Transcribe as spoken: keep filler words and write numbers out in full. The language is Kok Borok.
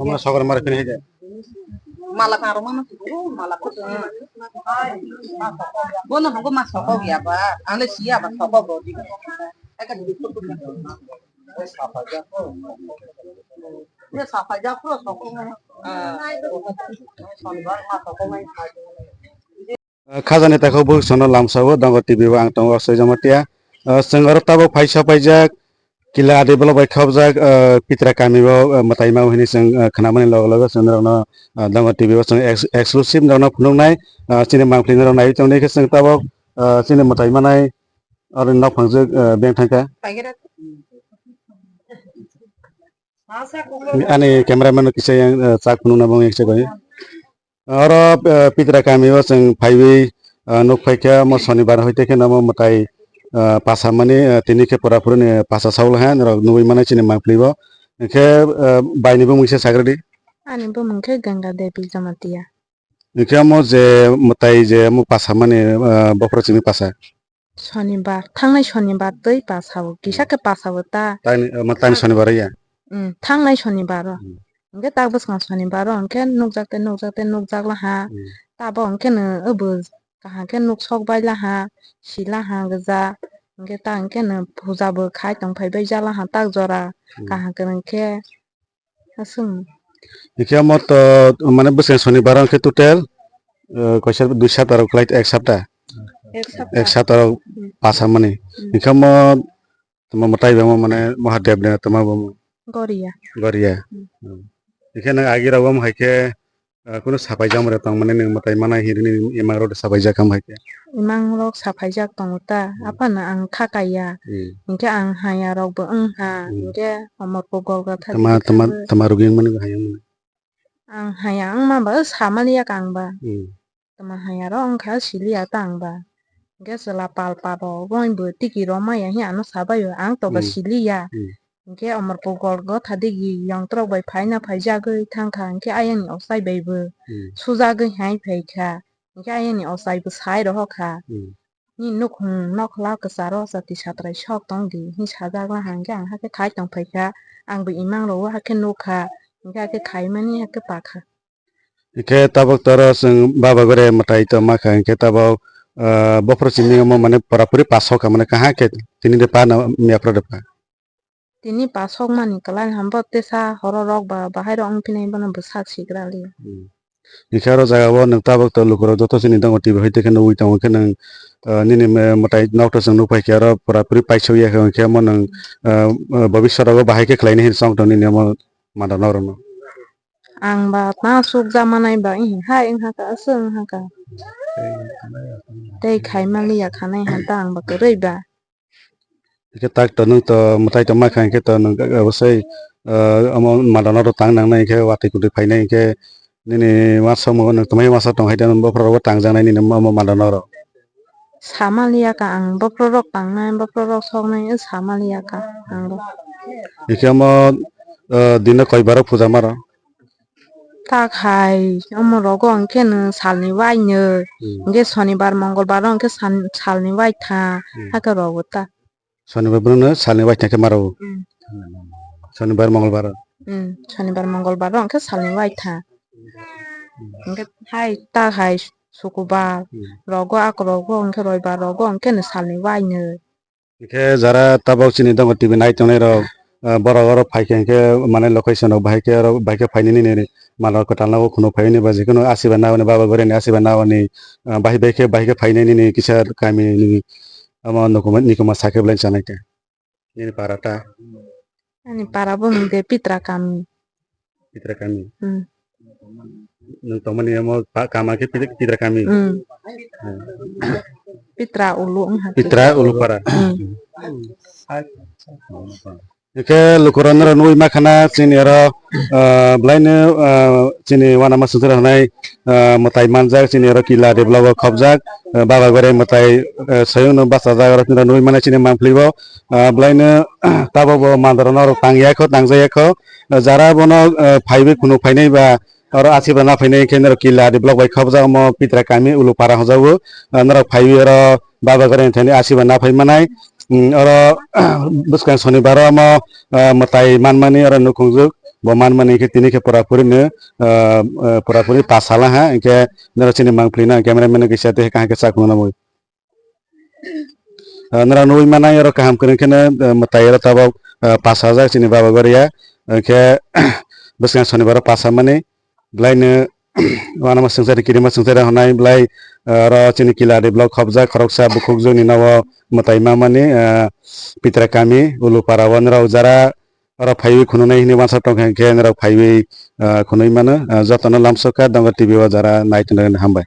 Omo sokor mara phini hai de. Mala karo mano tu, mala ko tu. Bono hango ma sokok ya ba, ang le siya ba sokok bo di. Eka di tu. Ya sapa ja ko. Ya sapa ja ko sokok. Ah. Sonibar ma sokok mai. Ah, khajani takhuk bwswkno lamsao Dongor T V o ang tongo Aksai Jamatia. Ah, chwng oro tabuk phaisa paijak, Kila Adi block bai khopjak, ah, Pitra kami o, ah, mwtai mao hwnwi chwng, ah, khwnamani logo logo chwng norokno, ah, Dongor T V o chwng ex-, exclusive norokno phunuknai, ah, chini mangpili norok naiwi tongni khe chwng tabuk, ah, chini mwtai manai oro nok phangjak, ah, beng thangkha. Ani cameraman no kisa yang, eh, chak phunukna bang yang chak bai. Oro, eh, Pitra kami o chwng phaiwi, eh, nuk phaikha mo sonibar hoite khe namo mwtai, eh, pasa mani, eh, tini khe pura puri ni pasa saulaha norok nugwi mano chini mangpili bo. Hwnkhe, eh, bai ni bumung se sagradi. Ani bumung khe Ganga Devi Jamatia. Hwnkhe mo je mwtai je mo pasa mani, eh, bophoro chini pasa. Sonibar, thangnai sonibar twi pasao, kisa khe pasao ta. Tani, omo tani sonibar ya? Mm, thangnai sonibar o. Mm. Hwnkhe tak bwskang sonibar o hwnkhe nukjak tei nukjak tei nukjak laha. Mm. Tabo hwnkhe no obo kaham khe nuk sok bai laha, si laha gwja. Hwnkhe ta hwnkhe no puja bo khai tong phai bai ja laha tak jora. Mm. Kaham kwrwng khe. Aswng. Hingke omo to, mane, bwswk sonibar hingke total, eh, kaisa dui sapta rok kwlai, ek sapta. Ek sapta. Ek sapta rok. Hmm. Pasa mani. Hmm. Hingke omo, tamo mwtai bemo, mane, Mahadev de tamo bo. Goria. Goria. Hmm. Hmm. Hingke nang agi rok bo hai khe, eh, kunu sapai jang mare tong mani nang mwtai mana hiri ni imang rok sapai jak ham hai khe. Imang rok sapai jak tongo ta, hmm, aphano ang kha kaiya. Hmm. Hingke ang haya rok bo wng ha, hmm, hingke omor pogol ga thani tama, tama, tama rok yang mani haya mani. Ang haya wng ma ba sa mani yak ang ba. Hmm. Tama haya rok wng kha sili ya ta ang ba. Hingke chwla pal pal rok roi bo tiki rok ma ya hi ano sa bai o ang to ba, hmm, sili ya. Hmm. Hingke omor pogol go thadigi yongtrok bai phaina phaijagwi thangkha, hingke ayangni ochai bai bo, hmm, sujagwi hai phaikha, hingke ayangni ochai bo sai rohorkha. Hmm. Ni nukhung nokla kwcharo chati satrai sok tongdi, hing sajak laha, hingke ang hakhe khai tong phaikha, ang bo imang rok hakhe nukha, hingke hakhe khaimani hakhe pakha. Hingke tabok toro chwng baba gore mwtai tongma kha, hingke tabok, ah, bophor simi omo mane pora puri pasok kha, mane kaham khe tini de pa na miya phra de pa. Tini pasok mani kwlai ham bo tesa horo rok ba bahai rok wng phinai bono bwsak sigra li. Hmm. Hingke oro jaga o nwng tabok to lukurok joto chini dongo T V hai tei khe nugwi tongo khe nwng, ah, nini me-, mwtai nokto chwng nukphai khe oro pura puri paisok ya khe hingke omo nwng, ah, ah, bobiswt rogo bahai khe khlainai hin song tong nini omo mada norokno. Ang ba ta sukjak manai ba, ih, hai wngkha ka, aswk wngkha ka. Tei khai manliya khanai han ta ang ba kwrwi ba. Hingke tak to nwng to mwtai tongma kha hingke to nwng, eh, obosai, eh, omo mada norok tang nangnai hingke watwi kwtwi phainai hingke nini uansukmung nwng twmai uansa tong hai de, bophor rok bo tangjaknai nini omo mada norok. Samaliya ka ang bophor rok tangnai, bophor rok soknai, samaliya ka ang bo. Hingke omo, eh, dino koi bar o puja maro? Tak hai, omo rogo hingke no salni waino, hmm, hingke sonibar, mongolbar o hingke san-, salni waitha, hmm, hakhe rogo ta. Sonibar bono salni waitha khe maro. Hmm. Sonibar, mongolbar. Hmm, sonibar, mongolbar o hingke salni waitha. Hmm. Hingke hai, tak hai, sukubar, hmm, rogo, ak rogo hingke roibar rogo hingke no salni waino. Hingke jara tabok chini dongo T V nai tongnai rok, ah, borok oro phaikha hingke mane location rok bahai khe oro bahai khe phainai nini mano kwtal no khunu phainai ba jikunu asiba nabani baba gori ni asiba nabani, ah, bahai bahai khe bahai khe phainai nini kisa kami ni omo nukuma, nikuma sakhe belai chanai khe nini para ta. Ani para bo mung de Pitra kami. Pitra kami. Hmm. Nwng tongmani omo pa-, kama khe Pit-, Pitra kami. Hmm. Hmm. Pitra ulu wngkha. Pitra ulu para. Hmm. Hingke lukurok norok nugwi mankha na chini oro, ah, belaino, ah, chini uanama songchar hwnwi, ah, mwtai manjak chini oro kila develop o khopjak, ah, baba gori mwtai, ah, swiyungno bachajak oro chini nugwi mano chini mangpili bo, ah, belaino tabok bo mandarok norok tangya kho tangjaya kho. Jara bono, eh, phaiwi khunu phainai ba, oro asiba na phainai khe norok Kila D block bai khobjak omo Pitra kami Ulupara hwnjago. Ah, norok phaiwi oro Baba Gorani thani asiba na phai manai. Hmm, oro bwskang Sonibaro omo, ah, mwtai manmani oro nukhungjwk. Bo manmani khe tini khe pura puri no, ah, ah, pura puri pas sala ha, hinkhe norok chini mangpili no cameraman no kisa tei kaham khe chakung nangwi. Ah, norok nugwi manai oro kaham kwrwng kheno, ah, mwtai oro tabok, ah, pas sajak chini Baba Goria, hinkhe bwskang Sonibaro pas samani. Belai no uanama swngchari kirima swngchari hwnai belai, ah, oro chini Kila D block khobjak khoroksa bukhukjwk ni nogo mwtai mamani, ah, Pitra kami Ulupara o norok jara oro phaiwi khununai hwnwi uansa tongkha hinkhe norok phaiwi, ah, khunui mano. Ah, jotono lamsokha Donga T V o jara nai tongnai rokno hambai.